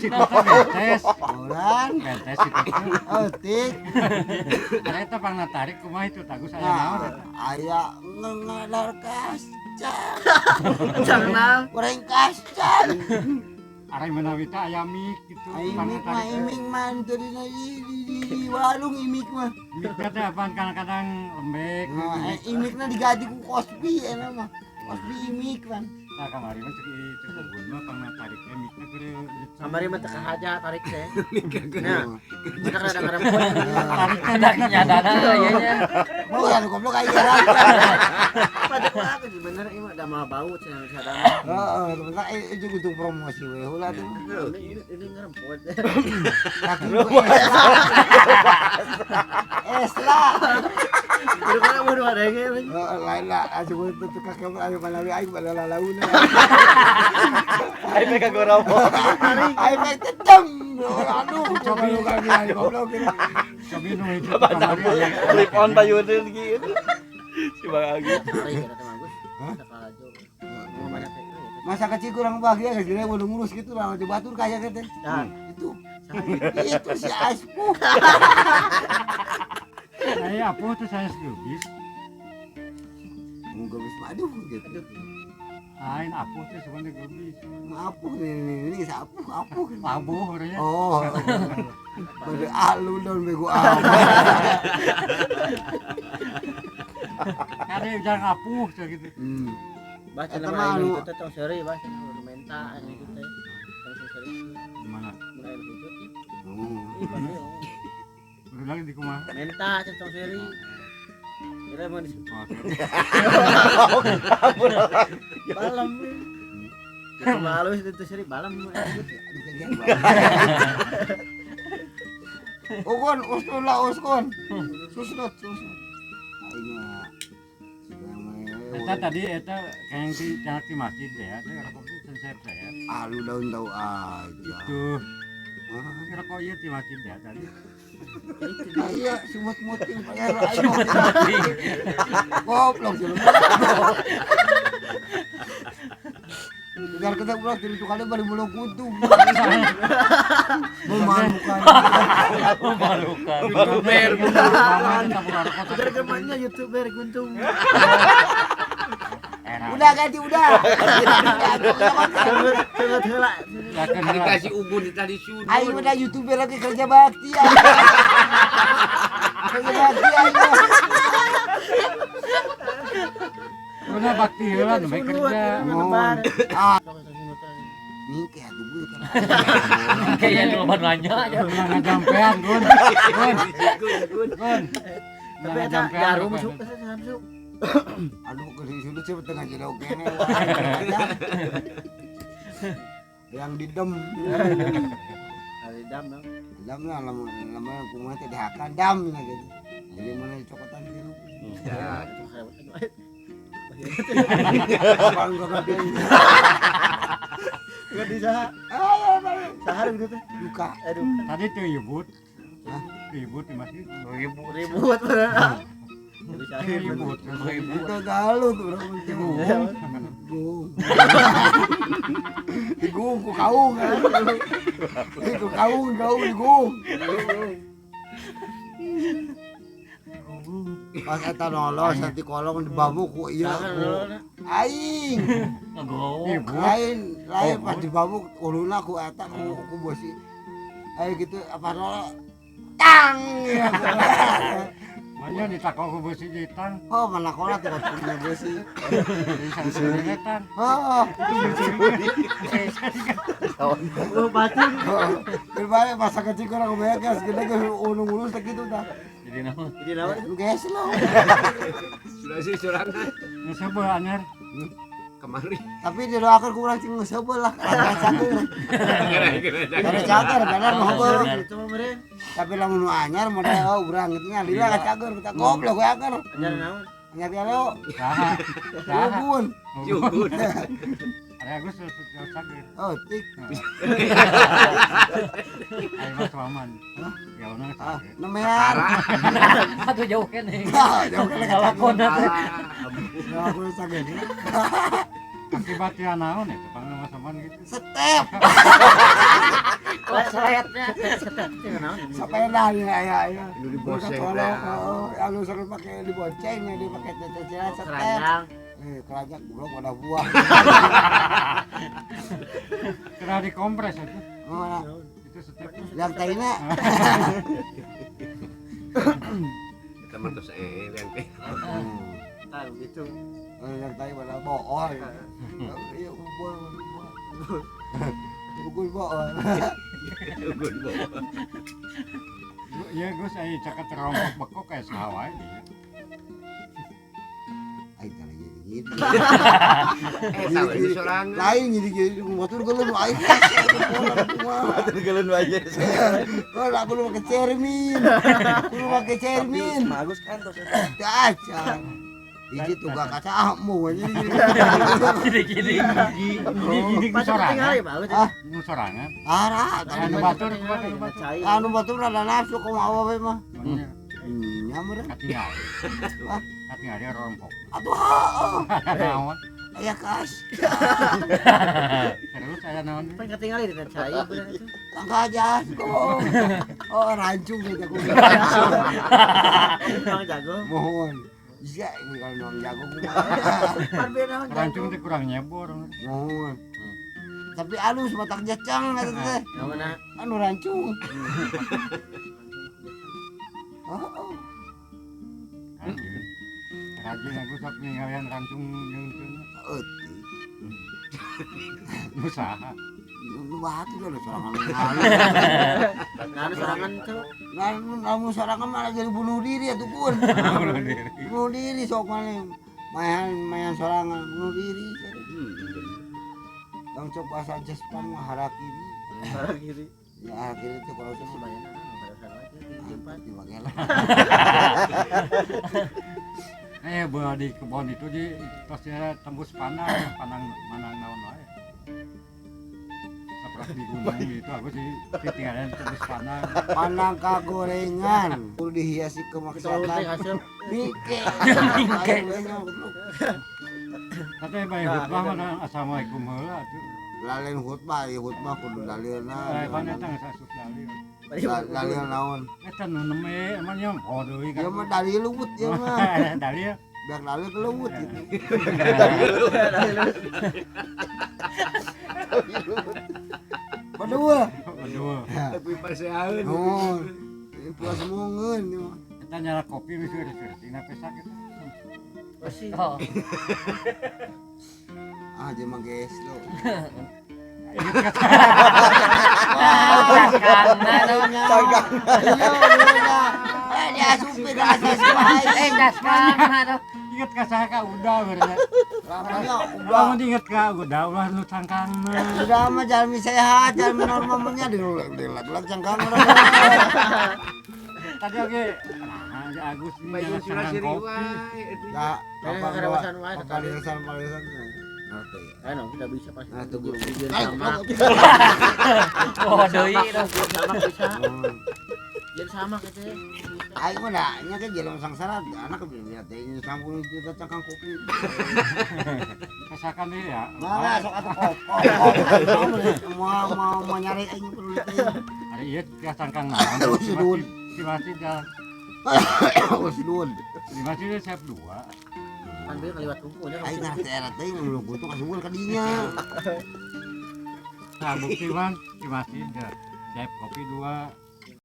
Situ teh bentes. Bulan. Bentes situ teh. Eutik. Eta pangna tarik kumaha itu tagus aya naon Nah, eta? Aya ngadar kascang. Cang naon? Goreng kascang. Ari menawi teh aya mik gitu. Imik mah imik mah tadi di warung imik mah. Mik teh apaan kadang-kadang lembek. Nah, imikna diganti ku kospi enak mah. Kospi imik pan. Nah, kamari mah cek cek ubun mah pangna tarik teh mikna keur Kamari mah teu kahaja tarik teh. Nah, kita kada ngarepot. Tarik teh Ada nyadana ieu nya. Mau ya goblok aya lah. Pada aku sih bener ieu mah da mah bau cenah sadana. Heeh, sebentar itu untuk promosi we heula tuh. Ini ngerempot. Kaki gua Esla. Kudu kana mun wadenge. Heeh, lain lah asup itu kakek ayo malawi aing balalalauna. Aing mereka gorowo. Aing mah tetem. Aduh, coba lu kami aing goblok. Cobi nu hiji kamari aya Flip on payuneun gitu. Si Bang Agus. Tarik eta teh Agus. Hah? Sakalajo. Mau banyak teh. Masa kecil kurang bahagia geus gede udah ngurus gitu lah di batur kaya gitu. Nah, Itu si Aspu. Saya apa tuh saya lubis. Mau gabis madu gitu. Lain apa tuh sebenarnya gubis. Apuh nih ini apuh apuh. Labuh orangnya. Oh. Pada alu don bego amat. Ada yang jangan apuh tuh gitu. Bah Eta cenah mah mah anu- itu teh tong seuri bah cenah kudu menta anu itu teh. Tong seuri. Gimana? Mun aya nu kitu teh. Oh. Ih, pasti, oh. Udah lagi di kumaha? Menta cenah tong seuri. Kira mun Oh, balem. Itu malu itu seuri balem. Ukon, uskon lah uskon. Susnot, susnot. Aing mah. Eta tadi eta kayak yang di jalan di masjid ya, itu rokok itu sensep saya. Alu daun tahu aja. Tuh, Ah. rokok ieu di masjid ya tadi. Iya, sumut muting pakai aing. Goblok sih lu. Biar kita pulang dari tukangnya bari mulung kuntung. Memalukan. Memalukan. Youtuber. Mama eta buka rokok Udah kemana YouTuber guntung. Era. Udah ganti udah. Sangat heula. Yakin heula. Dikasih ubun di tali sudut. Aing udah YouTuber lagi kerja bakti ya. Kerja bakti aing. mah. Udah bakti heula nu bae kerja. Ah, ningke atuh gue kan. Kayaknya nu loba nanya ya. Ulah ngajampean, Gun. Gun. Gun. Tapi Ulah eta ngajampean jarum rokok sup eta. samsu. Aduh ke sudut sih tengah jero kene. Yang didem. Kali dam no. Dam lah lama lama kumaha teh dihakan dam gitu. Jadi mana cokotan gitu. Ya, Apaan gua ngerti. Enggak bisa. Ayo, ayo. Sahar gitu teh. Duka. Aduh, Tadi tuh ribut. Hah? Ribut di masjid. ribut bener. Jadi sahir Ribut. Ribut. Itu galuh tuh berapa Ribut. Gung. Digung ku kaung kan. Ku kaung kaung digung. Pas eta nolos nanti kolong dibamu ku ieu ku aing. Ngegowok. Lain lain pas dibamu uluna ku eta ku beusi. Ayo gitu apa nolo tang ya. Makanya ditakok ku beusi jitan. Oh, mana kola tuh punya beusi. Jadi tang. Oh, Oh, batu. berbalik masa kecil kurang kebayang guys, gede ke ulung-ulung segitu dah. Jadi naon? Jadi naon? Lu guys lo. Sudah sih sorangan Ngesebel anyar. kemari. Tapi didoakan kurang cing ngesebel lah, karena cager. Karena cager, karena mau Itu mah meureun. Tapi lamun nu anyar model oh urang gitu nya lila ka cager, kita goblok we anger. Anyar naon? Anyar dia leo. Saha? Saha? Ubun. Jugun. Ari Agus geus cager. Oh, tik. Ayo mas Waman. Ya ono Ah, cager. nemean. Atuh jauh keneh. Ah, jauh keneh ka cager. Lalakonna teh. Ya, aku cager. Akibatnya naon itu pang mas Waman gitu. Step. Selayatnya Sepeda ya aya aya. Nu dibonceng Tolong, anu sering pakai dibonceng, dipakai ceceran setep. Keranjang. Keranjang goblok wadah buah. Kena dikompres itu. Mana? Itu setep. Yang taina. Eta mah tos yang teh. Tahu gitu. Yang tai wadah bool. Iya, bool. Ugun bool. Ugun bool. Iya, Gus, ayo caket rompok bekok kayak sawah dia. Aing teh lagi gitu. Eta we sorangan. Lain jadi jadi motor geuleuh nu aing. Batur geuleuh nu aja. Oh, aku lu pakai cermin. Aku lu pakai cermin. Tapi Agus kan tos eta. Acan. Hiji tukang kaca ahmu aja. Gini-gini. Gini-gini Pas sorangan. tinggal ya bagus. Ah. Nu sorangan. Ara, Anu batur kumaha Cai. anu batur rada nafsu kumaha awewe mah. Nya meureun. Katingali. Hah? Katingali rompok. Atuh heuh. Naon? Aya kas. Terus aya naon? Pan ketinggalan di cai bener itu. Tangka aja. Oh, rancung gitu aku. Bang jago. Mohon. Iya, ini kalau nong jago kumaha. Pan bieu naon jago. Rancung teh kurang nyebor. Mohon. Tapi alus matak jecang eta teh. Naon Anu rancung. Oh, Rajin. Rajin aku sok ningalian rancung jeung teu. eueuh. Nu saha? Nu batu lah sorangan. Nah, sorangan tuh. Nah, namun sorangan malah jadi bunuh diri atuh pun. Bunuh diri. Bunuh diri sok maneh. Mayan sorangan bunuh diri. Tong cok bahasa Jepang mah harakiri. Harakiri. Ya harakiri itu kalau Si bayana anu kada di bagian. Buah di kebun itu di tosnya tembus panang, panang manang naon wae. Saprak di gunung gitu aku sih ketinggalan tembus panang. Panang kagorengan. Kudu dihiasi kemaksiatan. Mike. Mike. Tapi bae khutbah mah assalamualaikum heula atuh. Lalen khutbah, ieu khutbah kudu dalilna. Pan eta geus asup dalil. Dalil naon? Eta nu neme emang nyompo deui Ieu mah dalil lewut ieu mah. Dalil. Biar dalil kelewut gitu. Padua. Padua. Tapi pasean. Oh. Puas mungeun ieu mah. Eta nyala kopi wis seueur-seueur pesak eta. Pasti. Oh. Ah, jeung mah geus lo. Cangkang. Iya, dia supir asas wae. Cangkang. Ingat ka saha ka udah bener. Lamanya Ulah udah mun inget ka udah ulah nu cangkangna. udah mah jalmi sehat, jalmi normal mah nya dilek-lek cangkang. Tadi oge nah Agus ini Bayu nyala surah cangkang siri kopi. wae. Ya, apa Karawasan wae tetap. Palisan palisan. Ngerti ya. Anu tidak bisa pasti. Nah, tunggu. Jeung sama. Oh, deui. Sama bisa. Jeung sama gitu. Aing mah da nya ke jelema sangsara anak kebiasa teh sampun kita cangkang kopi. Pesakan deui ya. Nah, sok atuh kop. Mau mau mau nyari aing perlu teh. Ari ieu tias cangkang naon. Sudun. Di masjid dah. Sudun. Di masjid siap dua. Pan bieu kaliwat tungku nya. Aing ngarti era teh nu kutu kasuhun ka dinya. Nah, bukti mah di masjid dah. Siap kopi dua.